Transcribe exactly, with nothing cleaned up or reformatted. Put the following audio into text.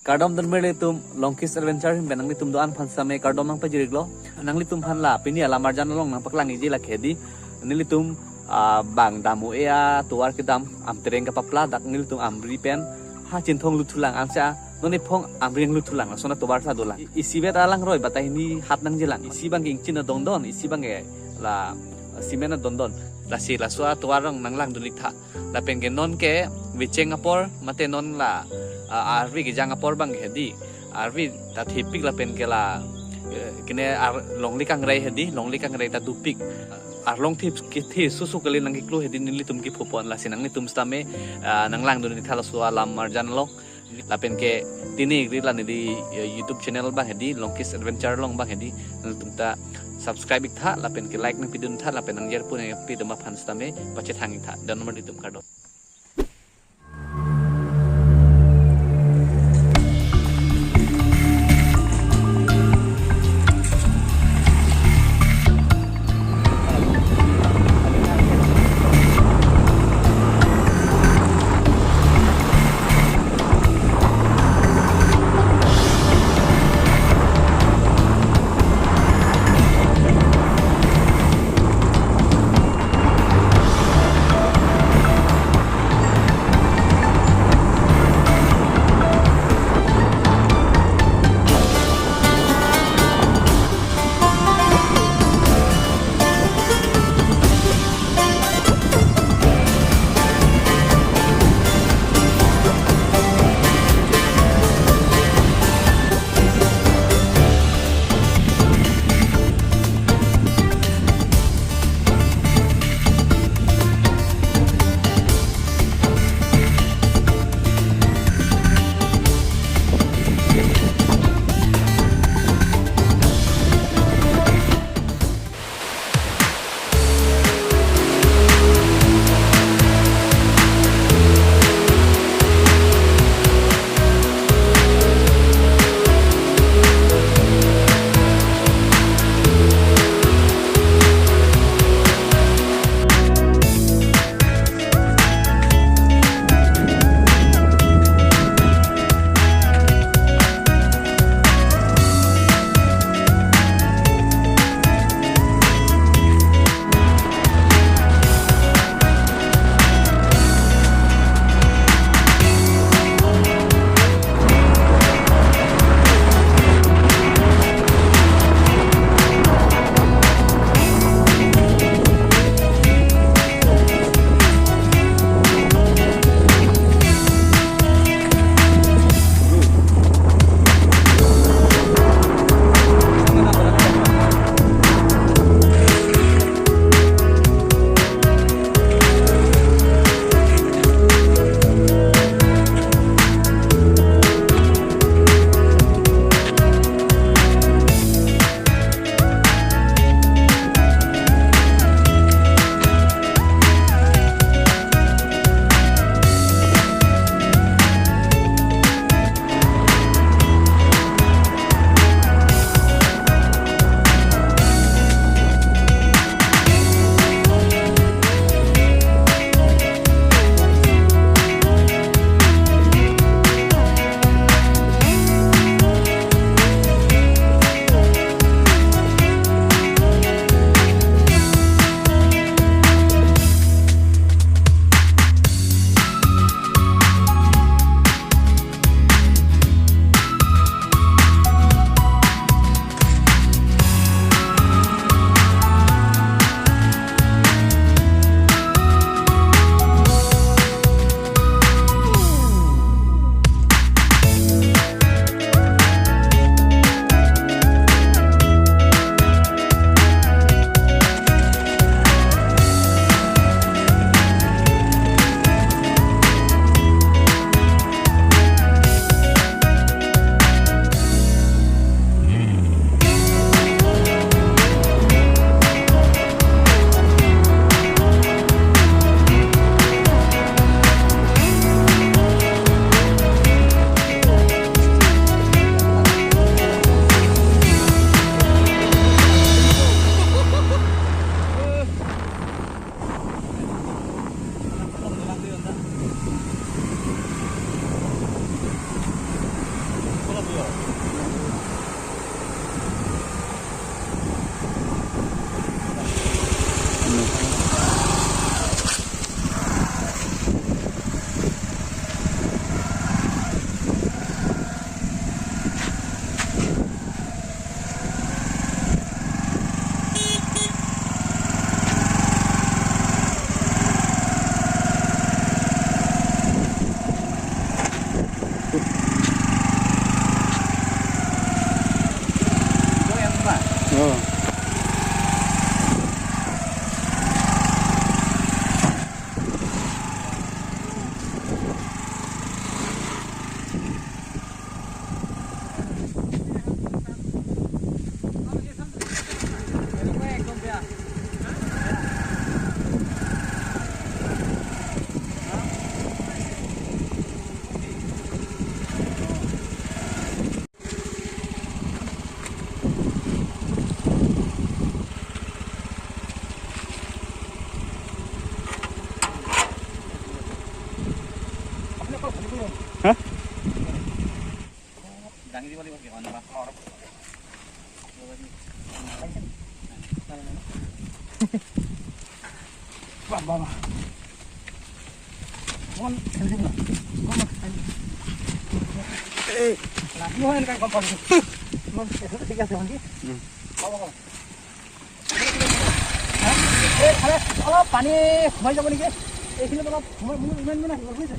Kardom don mir ilitum, Longkis Adventure ahin pen nanglitum do-an aphan sitame kardom nangpajir-iklo. Nanglitum aphan la pini alam arjan along nangpaklangji lake hedi. Nelitum, ah, bang dam-o-e atovar kedam, Amtereng kapapla, dak nelitum Amri pen ha Chinthong luthulang, ansi non ephong Amri ang luthulang, lason atovar ta dolang. I-, isivet alangroi batai hini hat nangjilang. Isi abangke ingchin adondon, isi abangke la cement adondon. Lasi laso atovar along nanglangdun-ik tha. Lapen ke non ke vecheng apor, mate non la, ah, arve kejang apor abangke hedi. Arve ta thepik lapen ke la, eh, kene ar longle kangrei hedi, longle kangrei ta dopik. Arlong thep kethe susu kali nangkiklo hedi nelitum kipupon, lasi nanglitum sitame, ah, nanglangdun-ik tha laso alam arjan along. Lapen ke tini gri la neli, eh, YouTube channel abang hedi, Longkis Adventure along abang hedi, nelitum ta subscribe-ik tha, lapen ke like nangpidun tha, lapen nangjirpo nangpi atum aphan sitame pachethang-ik tha. Don mir ilitum, kardom. Oh. Hah? Bah, bah, bah. Kon, sini, sini. Kon, eh. Lah, ini kan kompor. Kon, itu tiga sih, Bang. Hmm. Bah, bah, bah. এই ফালে অলপ পানী সোমাই যাব নেকি? এইখিনিত অলপ সোমাই, মোৰ ইমান ইমান আহিব, বুজিছে?